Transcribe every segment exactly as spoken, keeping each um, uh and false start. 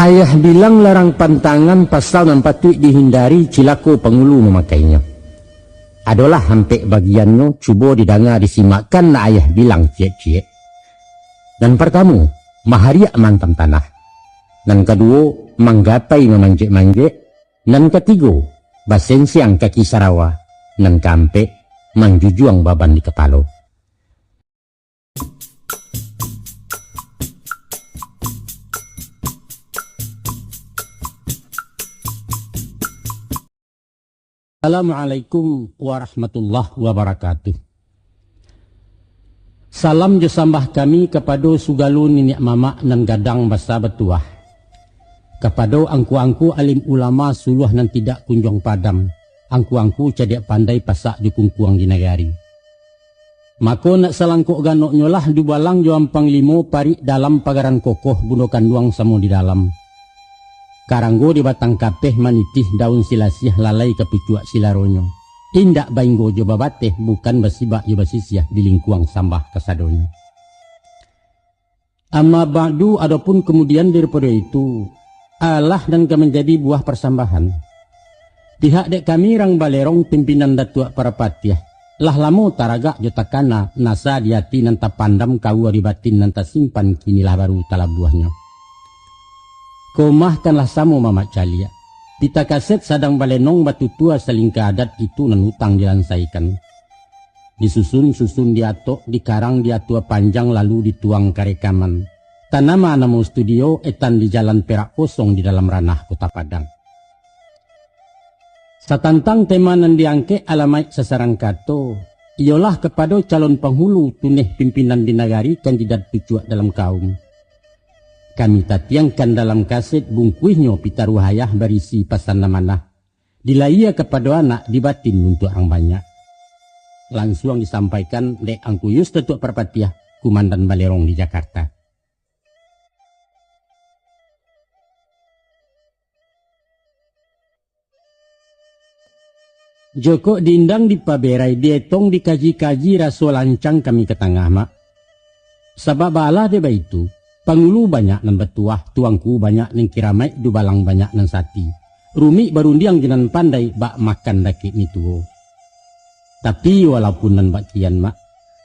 Ayah bilang larang pantangan pasal nan patuik dihindari, cilako pangulu mamakainyo. Adolah ampek bagiannyo, cubo didanga disimakkan, nak ayah bilang ciek-ciek. Nan partamo, mahariak maantam tanah. Nan kaduo, manggapai mamanjek-manjek. Nan katigo, basensiang kaki sarawa. Nan kaampek, manjujuang baban di kapalo. Assalamualaikum warahmatullahi wabarakatuh. Salam jo sambah kami kapado sagalo niniak mamak nan gadang basa batuah, kapado angku-angku alim ulama suluah nan tidak kunjuang padam, angku-angku cadiak pandai pasak jo kungkuang di nagari. Mako, nak salangkok ganoknyo lah dubalang jo ampang limo, parik dalam pagaran kokoh, bundo kanduang samo di dalam. Karanggo di batang kapeh, manitih daun silasiah, lalai ka pucuak silaronyo. Indak bainggo jo babateh, bukan basibak jo basisiah, di lingkuang sambah kasadonyo. Amma ba'du, adopun kamudian daripado itu, alah nan ka manjadi buah parsambahan. Pihak dek kami rang Balerong, pimpinan Datuak Parapatiah, lah lamo taragak jo takana, nasa di ati nan tapandam, kaua di batin nan tasimpan, kini lah baru talabuahnyo. Komah kan lah samo mamak caliak. Pita kaset sadang balenong, batutua salingka adat, itu nan utang dilansaikan. Disusun-susun diatok, dikarang diatua panjang, lalu dituang ka rekaman. Tanama namo studio, etan di Jalan Perak Kosong, di dalam ranah Kota Padang. Satantang tema nan diangkek, alamaik sasarang kato, iyolah kapado calon panghulu, tuneh pimpinan di nagari, kandidat pucuak dalam kaum. Kami tatiangkan dalam kaset, bungkuihnyo pitaruah ayah, barisi pasan amanah. Dilayia kapado anak, di batin untuak ang banyak. Lansuang disampaikan dek Angku Yus Datuak Parpatiah, Kumandan Balerong di Jakarta. Jokok diindang dipaberai, dietong dikaji-kaji, raso lancang kami ka tangah, Mak. Sabab baalah dek baitu, pangulu banyak nan batuah, tuangku banyak nan kiramaik, dubalang banyak nan sati. Rumik barundiang jo nan pandai, bak makan dakek mi tuo. Tapi, walaupun nan bak kian, Mak,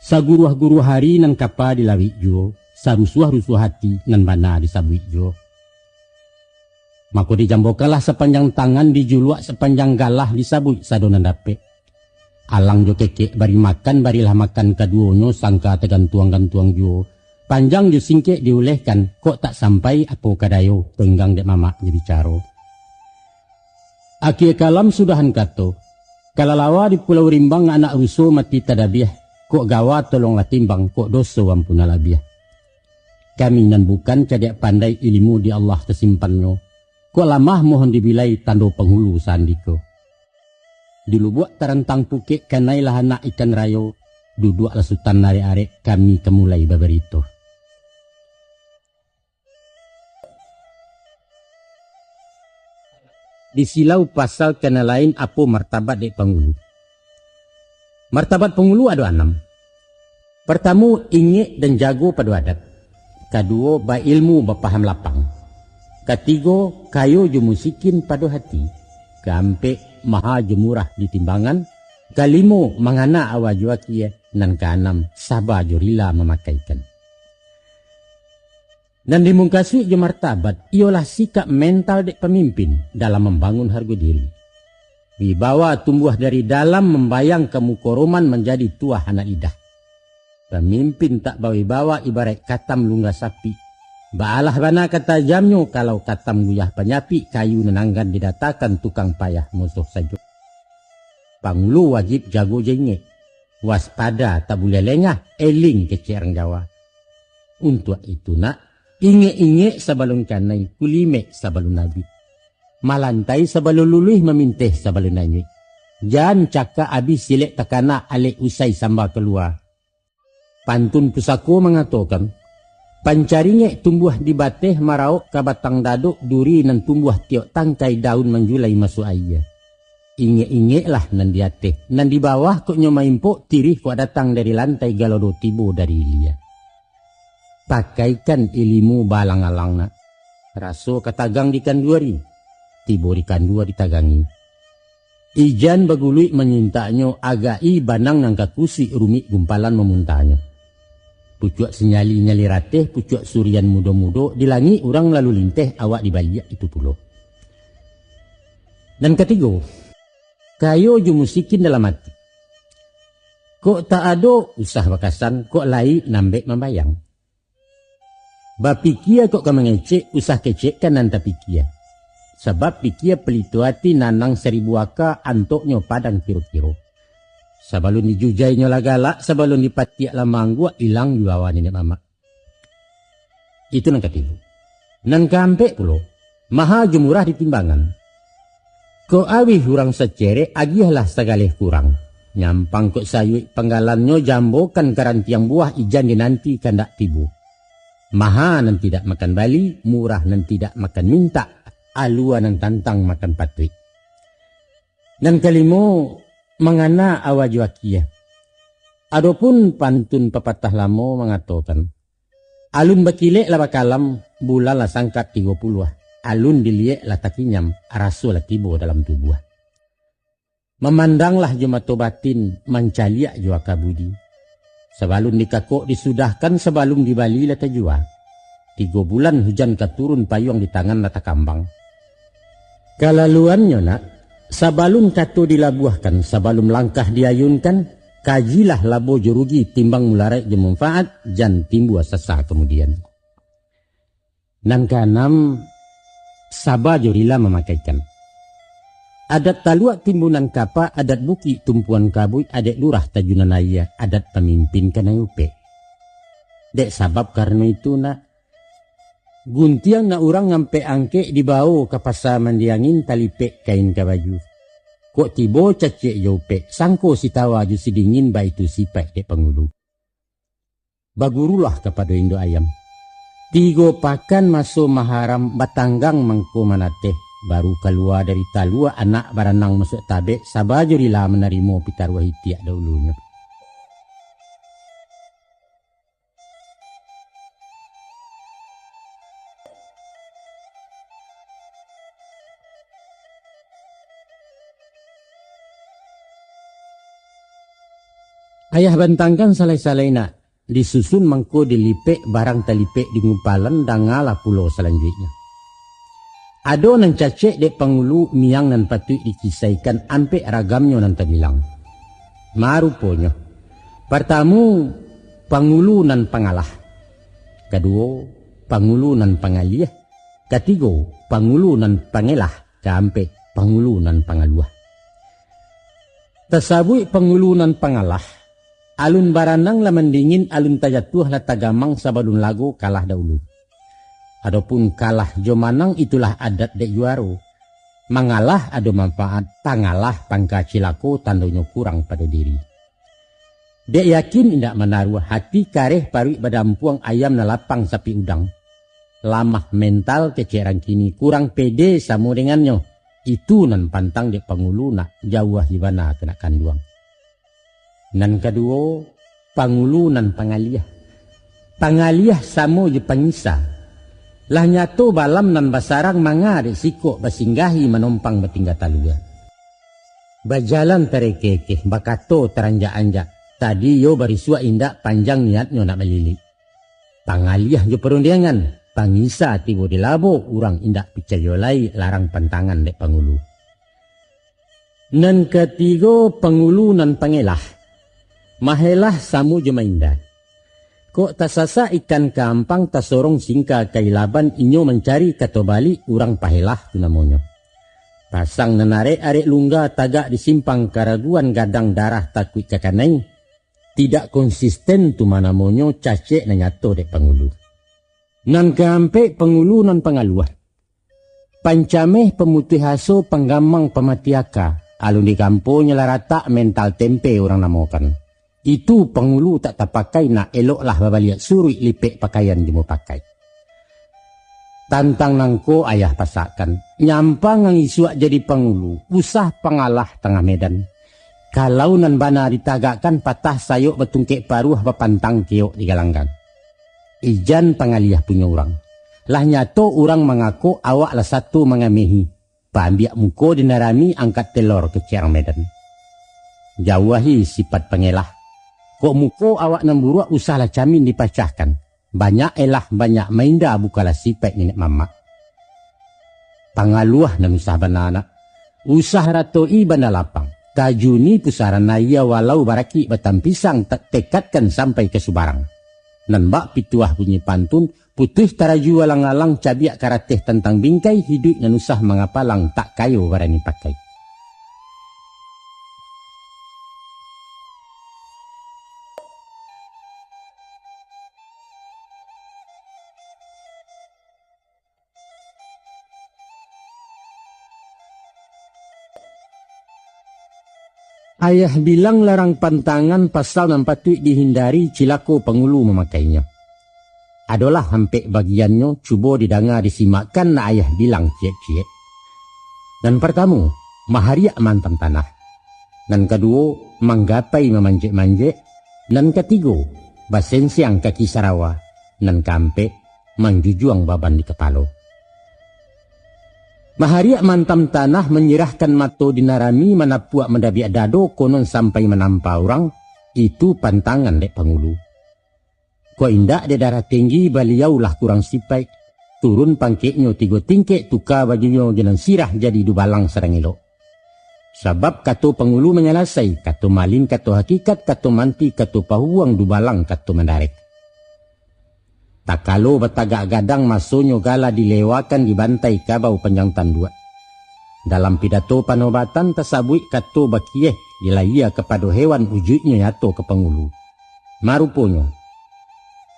saguruah-guruah ari nan kapa dilawik juo, sarusuah-rusuah ati nan bana disabuik juo. Mako, dijambokanlah sapanjang tangan, dijuluak sapanjang galah, disabuik sado nan dapek. Alang jo kekek bari makan, barilah makan kaduonyo, sangka tagantuang-gantuang juo. Panjang jo singkek diulehkan, kok tak sampai apo ka dayo, tenggang dek mamak jo bicaro. Akie kalam sudahan kato, kalalawa di Pulau Rimbang, anak ruso mati tadabiah, kok gawa tolonglah timbang, kok doso ampunlah labiah. Kami nan bukan cadiak pandai, ilimu di Allah tasimpannyo, kok lamah mohon dibilai, tando panghulu saandiko. Di lubuak tarantang pukek, kanailah anak ikan rayo, duduaklah sutan arek-arek, kami ka mulai babarito. Di silau pasal ka nan lain, apo martabat dek pangulu. Martabat pangulu ado anam. Partamo, ingek dan jago pado adat. Kaduo, bailmu bapaham lapang. Katigo, kayo jo musikin pado hati. Kaampek, maha jo murah di timbangan. Kalimo, mangana awa jo akie. Nan kaanam, saba jo rila mamakaikan. Nan dimungkasuik jo martabat, iyolah sikap mental dek pamimpin dalam mambangun hargo diri. Wibawa tumbuah dari dalam, mambayang ka muko roman, manjadi tuah anak lidah. Pamimpin tak bawibawa, ibaraik katam lunggah sapik. Baalah bana ka tajamnyo, kalau katam guyah panyapik, kayu nan anggan didatakan, tukang payah musuh sajo. Pangulu wajib jago jo ingek. Waspada, tak buliah lengah, eling kecek rang Jawa. Untuak itu, nak, ingek-ingek sabalun kanai, kulimek sabalun abih. Malantai sabalun luluih, maminteh sabalun anyuik. Jan cakak abih silek takana, alek usai samba kalua. Pantun pusako mangatokan, pancari ingek tumbuah di bateh, maraok ka batang dadok, duri nan tumbuah tiok tangkai, daun manjulai masuak aia. Ingek-ingeklah nan di ateh, nan di bawah kok nyo maimpok, tirih kok datang dari lantai, galodo tibo dari ilia. Pakaikan ilimu baalang-alang, nak. raso ka tagang di kandua ri, tibo di kandua ditagangi. Ijan baguluik manyintaknyo, agak-i banang nan ka kusuik rumik gumpalan mamuntahnyo. Pucuak sinyali-nyali rateh, pucuak surian mudo-mudo, di langik urang lalu linteh, awak di baliak itu pulo. Nan katigo, kayo jo musikin dalam ati. Kok tak ado, usah bakasan, kok lai nambek mambayang. Bapikia kok ka mangecek, usah kecekkan nan tapikia. Sabab pikia pelito ati nanang saribu aka, antoknyo padang kiro-kiro. Sabalun dijujainyo lah galak, sabalun dipatiak lah mangguak, ilang juawa niniak mamak. Itu nan katigo. Nan kaampek pulo, maha jo murah di timbangan. Kok awih urang sacerek, agiahlah sagaleh kurang. Nyampang kok sayuik panggalannyo, jambokan karantiang buah, ijan dinanti kandak tibo. Maha nan tidak makan bali, murah nan tidak makan mintak, alua nan tantang makan patuik. Nan kalimo, mangana awa jo akia. Adopun pantun papatah lamo mangatokan, alun bakilek lah bakalam, bulan lah sangkap tigo puluah, alun diliek lah takinyam, raso lah tibo dalam tubuah. Mamandanglah jo mato batin, mancaliak jo aka budi. Sabalun dikakok disudahkan, sabalun dibali lah tajua. Tigo bulan hujan ka turun, payuang di tangan lah takambang. Kalaluannyo nak, sabalun kato dilabuahkan, sabalun langkah diayunkan, kajilah labo jo rugi, timbang mularaik jo manfaat, jan timbua sasa kamudian. Nan kaanam, saba jo rila mamakaikan. Adat taluak timbunan kapa, adat bukik tumpuan kabuik, adat lurah tajunan aia, adat pamimpin kanai upek. Dek sabab karano itu nak, guntiang nak urang ngampek angkek, dibawo ka pasa mandiangin, talipek kain ka baju. Kok tibo cacek jo upek, sangko sitawa jo sidingin, baitu sipaik dek pangulu. Bagurulah kapado induk ayam. Tigo pakan maso maharam, batanggang mangko manateh, baru kalua dari talua, anak baranang masuak tabek, saba jo rila manarimo pitaruah itiak dahulunyo. Ayah bantangkan salai-salai nak, disusun mangko dilipek, barang talipek di gumpalan, dangalah pulo salanjuiknyo. Ado nan cacek dek pangulu, miang nan patuik dikisaikan, ampek ragamnyo nan tabilang. Maruponyo, partamu, pangulu nan pangalah. Kaduo, pangulu nan pangaliah. Katigo, pangulu nan pangelah. Kaampek, pangulu nan pangaluah. Tasabuik pangulu nan pangalah, alun baranang lah mandingin, alun tajatuah lah tagamang, sabalun lago kalah dahulu. Adopun kalah jo manang, itulah adat dek juaro. Mangalah ado manfaat, pangalah pangka cilako, tandonyo kurang pado diri. Dek yakin indak manaruah, hati kareh paruik badampuang, ayam nan lapang sapik udang. Lamah mental kecek rang kini, kurang pede samo dengannyo. Itu nan pantang dek pangulu nak, jauahi bana tu nak kanduang. Nan kaduo, pangulu nan pangaliah. Pangaliah samo jo pangisa. Lah nyato balam nan basarang, manga dek sikok basinggahi, manompang batingga talua. Bajalan tarekeh-ekeh, bakato taranjak-anjak. Tadi iyo barisuak indak, panjang niatnyo nak malilik. Pangaliah jo parundiangan, pangisa tibo di labo, urang indak picayo lai, larang pantangan dek pangulu. Nan katigo, pangulu nan pangelah. Mahelah samo jo mainda. Kok tasasak ikan ka ampang, tasorong singka ka ilaban, inyo mancari kato balik, urang pahelah tu namonyo. Pasang nan arek-arek lungga, tagak di simpang karaguan, gadang darah takuik ka kanai, tidak konsisten tu mah namonyo, cacek nan nyato dek pangulu. Nan kaampek, pangulu nan pangaluah. Pancameh, pamutuih aso, panggamang, pamati aka. Alun di kamponyo lah ratak, mental tempe urang namokan. Itu pangulu tak tapakai, nak eloklah babaliak suruik, lipek pakaian jo mupakai. Tantang nangko ayah pasakkan, nyampang ang isuak jadi pangulu, usah pangalah tangah medan. Kalau nan bana ditagakkan, patah sayok batungkek paruah, bapantang keok digalangkan. Ijan pangaliah punyo urang. Lah nyato urang mangakok, awak lah sato mangamehi. Paambiak muko di nan rami, angkat telor kecek urang Medan. Jauahi sipat pangelah. Kok muko awak nan buruak, usahlah camin dipacahkan. Banyak elah, banyak mainda, bukanlah sipaik niniak mamak. Pangaluah nan usah bana nak. Usah ratoki banda lapang. Tajuni pusaran aia, walau barakik batang pisang, ta-, tekatkan sampai ka subarang. Nan bak pituah bunyi pantun, putuih taraju alang-alang, cabiak karateh tantang bingkai, hiduik nan usah mangapalang, tak kayo barani pakai. Ayah bilang larang pantangan, pasal nan patuik dihindari, cilako pangulu mamakainyo. Adolah ampek bagiannyo, cubo didanga disimakkan, nak ayah bilang ciek-ciek. Nan partamu, mahariak maantam tanah. Nan kaduo, manggapai mamanjek-manjek. Nan katigo, basensiang kaki sarawa. Nan kaampek, manjujuang baban di kapalo. Mahariak maantam tanah, manyirahkan mato di nan rami, manapuak mandabiak dado, konon sampai manampa urang, itu pantangan dek pangulu. Kok indak dek darah tinggi, baliau lah kurang sipaik. Turun pangkeknyo tigo tingkek, tuka bajunyo jo nan sirah, jadi dubalang sadang elok. Sabab kato pangulu manyalasai, kato malin kato hakikat, kato manti kato pahubuang, dubalang kato mandarek. Takalo batagak gadang, masonyo gala dilewakan, dibantai kabau panjang tanduak. Dalam pidato panobatan tasabuik kato bakieh, dilayia kapado hewan, ujuiknyo nyato ka pangulu. Maruponyo,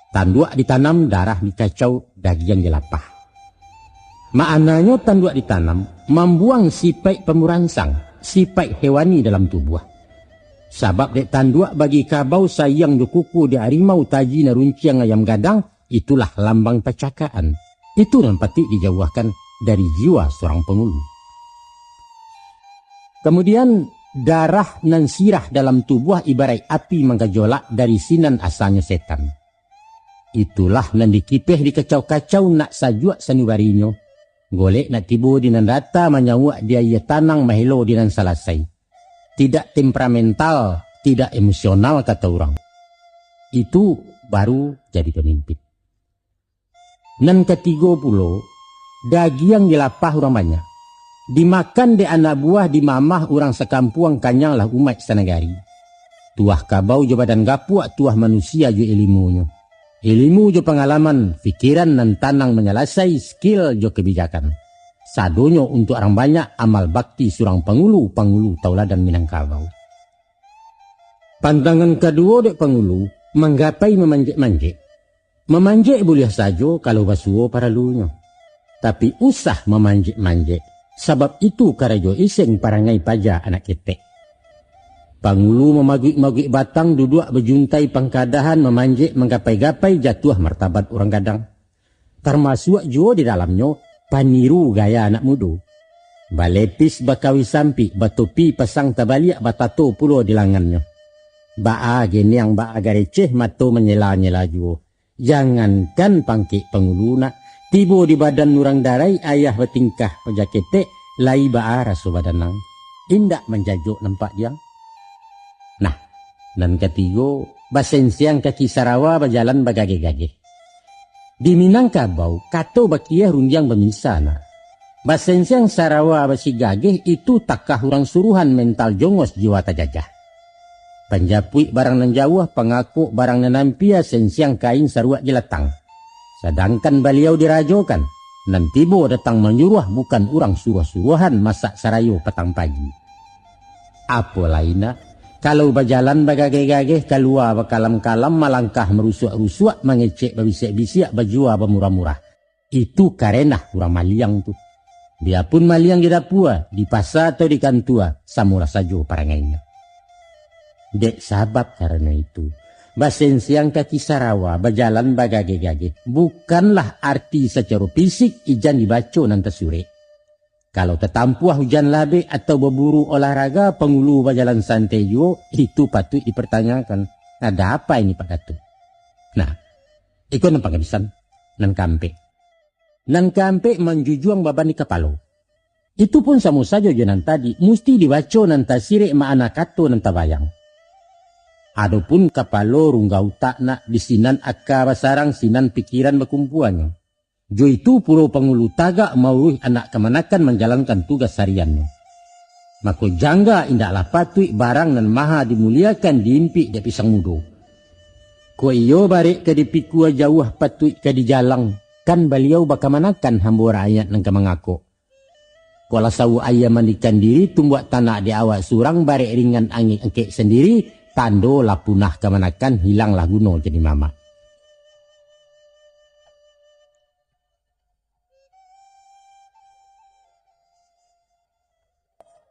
tanduak ditanam, darah dikacau, dagiang dilapah. Maknanyo tanduak ditanam, mambuang sipaik pamuransang, sipaik hewani dalam tubuah. Sabab dek tanduak bagi kabau, sayang jo kuku dek arimau, taji nan runciang ayam gadang, itulah lambang pacakaan. Itu nan patuik dijauahkan dari jiwa surang pangulu. Kamudian, darah nan sirah dalam tubuah ibaraik api manggajolak, dari sinan asanyo setan. Itulah nan dikipeh dikacau-kacau, nak sajuak sanubarinyo. Golek nak tibo di nan data, manyauak di aia tanang, mahelo di nan salasai. Tidak temperamental, tidak emosional, kato urang. Itu baru jadi pamimpin. Nan katigo pulo, dagiang dilapah urang banyak. Dimakan dek anak buah, dimamah urang sakampuang, kanyanglah umaik sanagari. Tuah kabau jo badan gapuak, tuah manusia jo ilimunyo. Ilimu jo pangalaman, pikiran nan tanang manyalasai, skill jo kabijakan. Sadonyo untuak urang banyak, amal bakti surang pangulu, pangulu tauladan Minangkabau. Pantangan kaduo dek pangulu, manggapai mamanjek-manjek. Mamanjek buliah sajo kalau basuo paralunyo. Tapi usah mamanjek-manjek, sabab itu karajo iseng, parangai paja anak ketek. Pangulu mamaguik-maguik batang, duduak bajuntai pangkadahan, mamanjek manggapai-gapai, jatuah martabat urang gadang. Tarmasuak juo di dalamnyo paniru gaya anak mudo. Balepis bakawi sampik, batopi pasang tabaliak, batato pulo di langannyo. Baa geniang, baa gareceh, mato manyela-nyela juo. Jangankan pangkek pangulu nak, tibo di badan urang darai, ayah batingkah paja ketek, lai baa raso badanang. Indak manjajok nampak diang. Nah, nan katigo, basensiang kaki sarawa, bajalan bagageh-gageh. Di Minangkabau, kato bakieh rundiang bamisa nah. Basensiang sarawa basigageh, itu takah urang suruhan, mental jongos jiwa tajajah. Panjapuik barang nan jauah, pangakok barang nan ampia, sensiang kain saruak jelatang. Sadangkan baliau dirajokan, nan tibo datang manyuruah, bukan urang suruah-suruahan, masak sarayo patang pagi. Apo lai nak, kalau bajalan bagageh-gageh, kalua bakalam-kalam, malangkah marusuak-rusuak, mangecek babisiak-bisiak, bajua bamurah-murah. Itu karenah urang maliang tu. Biapun maliang di dapua, di pasa atau di kantua, samolah sajo parangainyo. Dek sabab karano itu, basensiang kaki sarawa, bajalan bagageh-gageh, bukanlah arti sacaro fisik, ijan dibaco nan tasurek. Kalau tatampuah ujan labek atau baburu olahraga, pangulu bajalan santai juo, itu patuik dipartanyakan, ada apa ini Pak Datuak? Nah, iko nan pangabisan, nan kaampek. Nan kaampek manjujuang baban di kapalo. Itu pun samo sajo jo nan tadi, musti dibaco nan tasirek ma'ana kato nan tabayang. Adopun kapalo rungga utak nak, di sinan aka basarang, sinan pikiran bakumpuanyo. Jo itu pulo pangulu tagak mauruih anak kamanakan manjalankan tugas hariannyo. Mako jangga indaklah patuik barang nan maha dimuliakan diimpik dek pisang mudo. Kok iyo barek ka dipikua jauah patuik ka dijalang, kan baliau bakamanakan hambo rakyat nan ka mangakok. Kok lah sawuh ayam mandikan diri, tumbuak tanak di awak surang, barek ringan angin angkek sandiri, tando lah punah kamanakan, hilanglah guno jadi mamak.